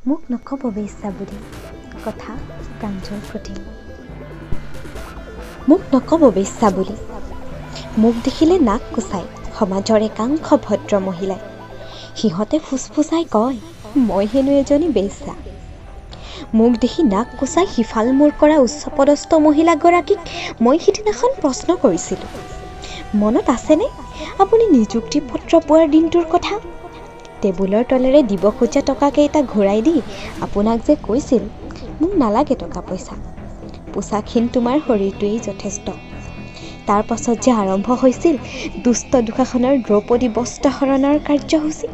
মোক নক'ব বেশ্যা বুলি, কথা প্ৰাঞ্জল প্ৰতিম। মোক নক'ব বেশ্যা বুলি, মোক দেখিলে নাক কোচাই সমাজৰ একাংশ ভদ্ৰ মহিলাই। সিহঁতে ফুচফুচাই কয় মই হেনো এজনী বেশ্যা। মোক দেখি নাক কোচাই সিফাল মূৰ কৰা উচ্চপদস্থ মহিলাগৰাকীক মই সিদিনাখন প্ৰশ্ন কৰিছিলোঁ, মনত আছেনে আপুনি নিযুক্তি পত্ৰ পোৱাৰ দিনটোৰ কথা? টেবুলৰ তলেৰে দিব খোজা টকাকেইটা ঘূৰাই দি আপোনাক যে কৈছিল, মোক নালাগে টকা পইচা, পোচাকহীন তোমাৰ শৰীৰটোৱেই যথেষ্ট। তাৰ পাছত যে আৰম্ভ হৈছিল দুষ্ট দুশাসনৰ দ্ৰৌপদী বস্ত্ৰহৰণৰ কাৰ্যসূচী,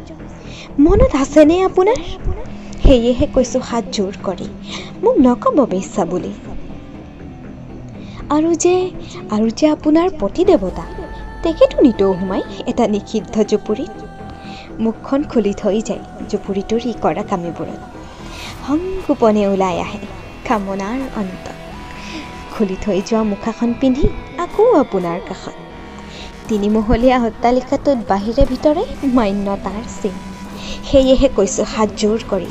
মনত আছেনে আপোনাৰ? সেয়েহে কৈছোঁ হাত জোৰ কৰি, মোক নক'ব বেশ্যা বুলি। আৰু যে আপোনাৰ পতিদেৱতা, তেখেতো নিতৌ সোমাই এটা নিষিদ্ধ জুপুৰিত মুখখন খুলি থৈ যায় জুপুৰিটোৰ ই কৰা কামিবোৰত। সংগোপনে ওলাই আহে কামনাৰ অন্তত, খুলি থৈ যোৱা মুখাখন পিন্ধি আকৌ আপোনাৰ কাষত। তিনিমহলীয়া অট্টালিকাটোত বাহিৰে ভিতৰে মান্যতাৰ চিন। সেয়েহে কৈছোঁ হাত জোৰ কৰি,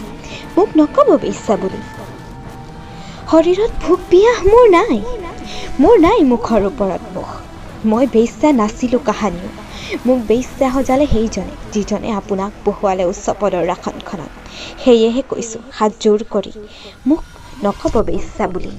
মোক নক'ব বেশ্যা বুলি। শৰীৰত ভোক পিয়াহ মোৰ নাই, মোৰ নাই মুখৰ ওপৰত মুখ। মই বেশ্যা নাছিলোঁ কাহানিও। মোক বেশ্যা সজালে সেইজনে, যিজনে আপোনাক বহুৱালে উচ্চ পদৰ আসনখনত। সেয়েহে কৈছোঁ হাত জোৰ কৰি, মোক নক'ব বেশ্যা বুলি।